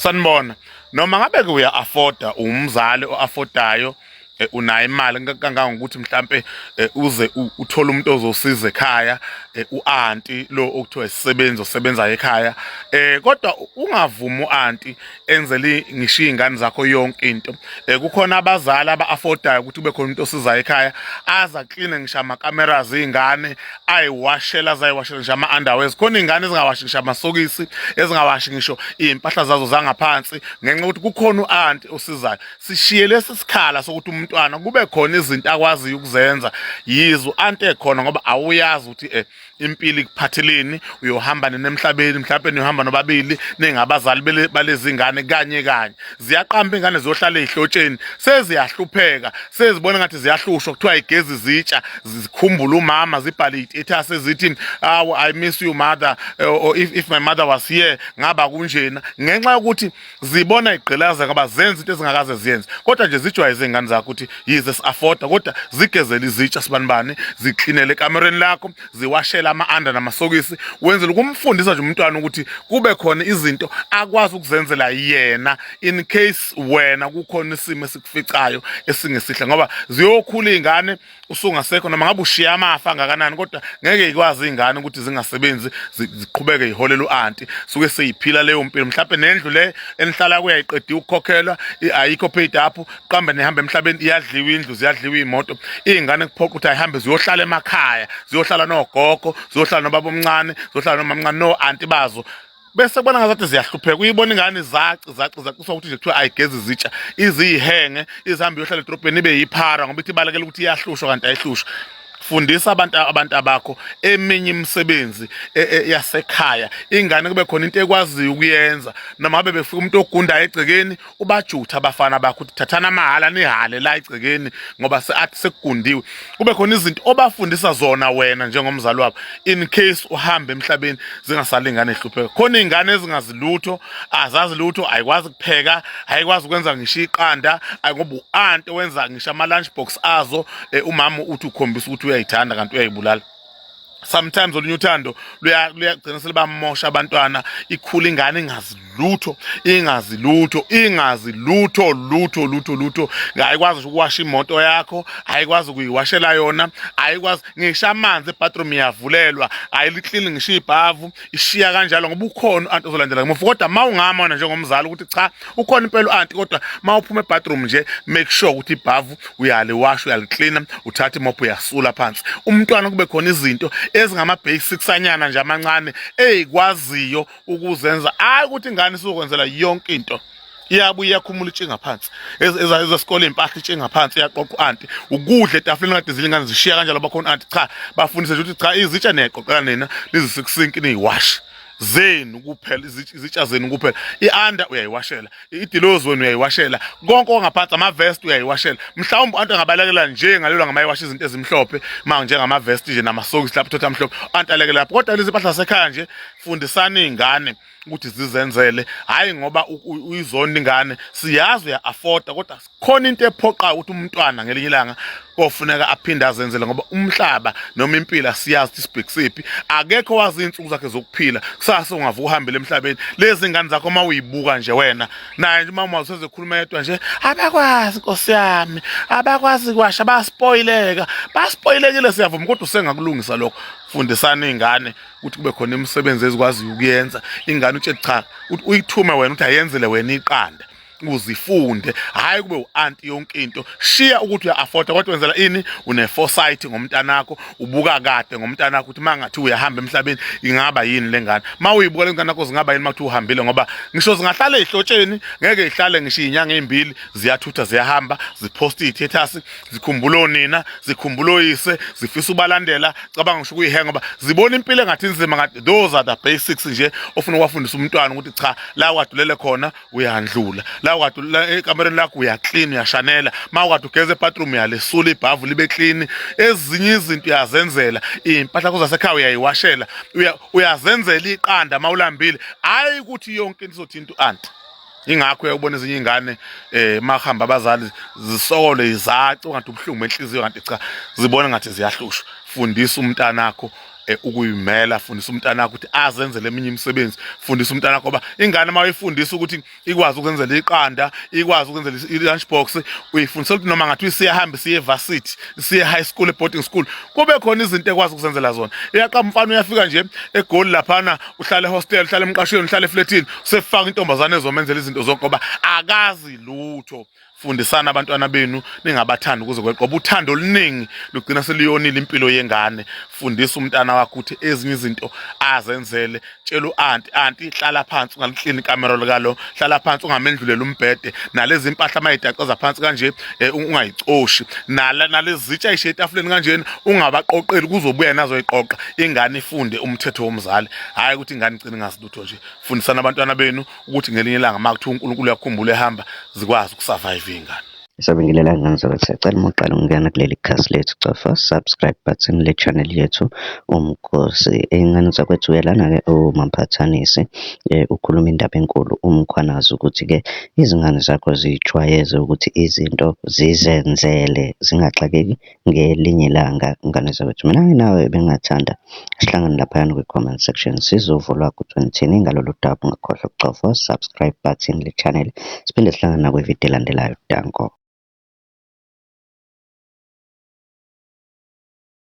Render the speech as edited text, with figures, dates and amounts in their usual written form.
Sanibona. Noma ngabe ke uya afforda, umzali oaffordayo, unayo imali kangangokuthi mhlambe uze uthole umuntu ozosiza ekhaya, uanti lo okuthiwa isisebenzi osebenzayo ekhaya, kodwa ungavumi uanti enzele ngisho izingane zakho yonke into. Kukhona abazali aba-affordayo ukuthi kube khona umuntu osizayo ekhaya, aza clean ngisho ama-cameras izingane, ayiwashela, azayiwashela ngisho ama-underwears. Khona iy'ngane ezingawashi ngisho amasokisi, ezingawashi ngisho iy'mpahla zazo zangaphansi, ngenxa yokuthi kukhona u-anti osizayo. Sishiye lesi sikhala sokuthi umntwana kube khona izinto akwaziyo ukuzenza yize u-anti ekhona, ngoba awuyazi ukuthi impilo ikuphatheleni, uyohamba nini emhlabeni. Mhlawumbe niyohamba nobabili ningabazali balezi ngane kanye kanye. Ziyaqamba ingane, ziyohlala ey'hlotsheni, seziyahlupheka, sezibona ngathi ziyahlushwa. Kuthiwa igezi zitsha, zikhumbula umama, zibhale iy'status ezithi, "Awu, I miss you, mother," or if my mother was here ngaba kunjena," ngenxa yokuthi zibona igqilaza ngoba zenza into ezingakaze ziyenze. Kodwa nje zijwayeze iy'ngane zakho ukuthi yize si-afforda, kodwa zigezele izitsha sibanibani, ziklinele ekamereni lakho, ziwashele ama-under namasokisi. Wenzela ukumfundisa nje umntwana ukuthi kube khona izinto akwazi ukuzenzela yena in case wena kukhona isimo esikuficayo esingesihle, ngoba ziyokhula iy'ngane usungasekho. Noma ngabe ushiya amafa angakanani, kodwa ngeke ikwazi iy'ngane ukuthi zingasebenzi, ziqhubeke yiholela u-anti, suke seyiphila leyo mpilo. Mhlawumbe nendlu le enihlala kuyo ayiqediwe ukukhokhelwa, ayikho paid up. Qambe nihamba emhlabeni, iyadliwa indlu, ziyadliwa iy'moto. Iy'ngane kuphoqa ukuthi ayihambe ziyohlala emakhaya, ziyohlala nogogo, ziyohlala nobaba omncane, ziyohlala nomamncane, no-anti bazo, bese kubona ngazathi ziyahlupheka. Uyibona ingane zaci zaci zaciswa ukuthi nje kuthiwa ayigezi izitsha, iziyihenge, izihambe iyohlala edorobheni, ibe yiphara ngoba ithi ibalekela ukuthi iyahlushwa, kanti ayihlushwa. Fundisa abantu abakho eminye imisebenzi yasekhaya. Ingane kube khona into ekwaziyo ukuyenza. Noma ngabe befika umuntu ogundayo egcekeni, ubajutha abafana bakho ukuthi thathana amahhala nihale la egcekeni ngoba athi sekugundiwe. Kube khona izinto obafundisa zona wena njengomzali wabo in case uhambe emhlabeni, zingasali ingane ehlupheka. Khona iy'ngane ezingazilutho, azazi lutho, ayikwazi kupheka, ayikwazi ukwenza ngisho iqanda, ngoba u-anti wenza ngisho ama-lunch box azo. Umama uthi ukhombisa ukuthi uyayithanda, kanti uyayibulala. Sometimes olunye uthando luyagcina selibamosha abantwana. Ikhula ingane ingazi lutho, ingazi lutho, ingazi lutho, lutho, lutho, lutho. Ayikwazi ngisho ukuwasha imoto yakho, ayikwazi ukuyiwashela yona, ayikwazi ngisho amanzi ebathroom iyavulelwa, ayiliklini ngisho ibhavu, ishiya kanjalo ngoba ukhona u-anti ozolandela ngemuva. Kodwa ma ungama wena njengomzali ukuthi cha, ukhona impela u-anti, kodwa ma uphuma ebathroom nje, make sure ukuthi ibhavu uyaliwasha, uyaliklina, uthatha imopho, uyasula phansi. Umntwana kube khona izinto ezingama-basics anyana nje amancane ey'kwaziyo ukuzenza, hhayi ukuthi ingane isizokwenzela yonke into. Iyabuye iyakhumula itshinga phansi ezesikole, iy'mpahla itshinga phansi, iyaqoqa u-anti. Ukudla etafuleni kade zilingane, zishiya kanjalo, bakhona u-anti. Cha, bafundise nje ukuthi cha, izitsha niyaqoqela nina, lizise kusinki, niyiwashe zenu kuphela, izitsha zenu kuphela. I-under uyayiwashela, idilozi wena uyayiwashela, konke okungaphansi, ama-vest uyayiwashela. Mhlawumbe u-anti angabalekela nje ngalelo ngamayiwasha izinto ezimhlophe, ma njengama-vest nje namasokisi lapho thotha amhlophe, u-anti alekele lapho. Kodwa lezi mpahla zasekhaya nje, fundisani iy'ngane ukuthi zizenzele, hhayi ngoba uyizonda ingane. Siyazi uya-afforda, kodwa khona into ephoqayo ukuthi umntwana ngelinye ilanga kofuneka aphinde azenzele, ngoba umhlaba noma impilo asiyazi ukuthi sibhekisephi. Akekho wazi iy'nsuku zakhe zokuphila. Kusasa ungavuka uhambele emhlabeni. Lezi ngane zakho uma uyibuka nje wena naye nje, uma usezekhuluma yedwa nje, abakwazi, nkosi yami, abakwazi kwasha, baspoileka, baspoilekile. Siyavuma, kodwa usengakulungisa lokho. Fundisani iy'ngane ukuthi kube khona imisebenzi ezikwaziyo ukuyenza. Ingane utshele cha, uyithume wena ukuthi ayenzele wena iqanda, uzifunde, hhayi kube u-anti yonke into. Shiya ukuthi uya-afforda, kodwa wenzela ini? Une-foresight ngomntanakho, ubuka kade ngomntanakho ukuthi uma ngathi uyahamba emhlabeni ingaba yini le ngane. Uma uyibuka le ngane yakho, zingaba yini uma kuthi uhambile? Ngoba ngisho zingahlala ey'hlotsheni, ngeke yihlale ngisho iy'nyanga ey'mbili, ziyathutha, ziyahamba, ziphosta iy'status, zikhumbula onina, zikhumbula oyise, zifisa ubalandela. Cabanga ngisho ukuyihenga ngoba zibona impilo engathi inzima ngathi. Those are the basics nje ofuna ukwafundisa umntwana ukuthi cha, la ukadulele khona uyandlula, la ukade ekamereni lakho uyaclean, uyashanela, ma ukade ugeza ebathroom uyalesula ibhavu libe clean. Ezinye izinto uyazenzela, iy'mpahla zakho zasekhaya uyayiwashela, uyazenzela iqanda ma ulambile, hhayi ukuthi yonke into izothinta u-anti. Ingakho uyakubona ezinye iy'ngane mahamba abazali zisokole, izaci ungathi ubuhlungu benhliziyo, kanti cha, zibona ngathi ziyahlushwa. Fundisa umntanakho. Ukuyimela. Fundisa umntana wakho ukuthi azenzele eminye imisebenzi. Fundisa umntana wakho, ngoba ingane uma uyifundisa ukuthi ikwazi ukwenzela iqanda, ikwazi ukwenzela i-lunch box, uyifundisa ukuthi noma ngathi isiyahamba siye varsity, siye high school, e-boarding school, kube khona izinto ekwazi ukuzenzela zona. Iyaqamba umfana uyafika nje eGoli laphana, uhlala ehostel, uhlala emqashweni, uhlala efletini, usefaka intombazane ezomenzela izinto zonke ngoba akazi lutho. Fundisani abantwana benu, ningabathandi ukuze kweqoba. Uthando oluningi lugcina seluyonile impilo yengane. Fundisa umntana wakho ukuthi ezinye izinto azenzele. Tshela u-anti, anti hlala phansi, ungaliklini ikamero likalo, hlala phansi, ungamendlulela umbhede, nalezi impahla mayidacaza phansi kanje ungayicoshi, nalezi zitsha ishiye etafuleni kanjena ungabaqoqeli, kuzobuya nazo iqoqa. Ingane ifunde umthetho womzali, hhayi ukuthi ingane igcine ingazi lutho nje. Fundisani abantwana benu ukuthi ngelinye ilanga uma kuthiwa uNkulunkulu uyakhumbula ehamba, zikwazi ukusurvive iy'ngane. Sabingelela ngane zakwethu, siyacela uma uqala ukungena kuleli khasi lethu, cofa subscribe button le channel yethu Umkhosi. Iy'ngane zakwethu, uyalana-ke uMamphathanisi ukhuluma indaba enkulu uMkhwanazi ukuthi-ke izingane zakho zijwayeze ukuthi izinto zizenzele, zingaxakeki ngelinye ilanga ngane zakwethu. Mina nawe bengingathanda sihlangane laphayana kwi-comment section, sizova olwakho ukuthi nithini ngalolu daba. Ungakhohlwa ukucofa subscribe button le channel. Siphinde sihlangane nakwividiyo elandelayo. Danko.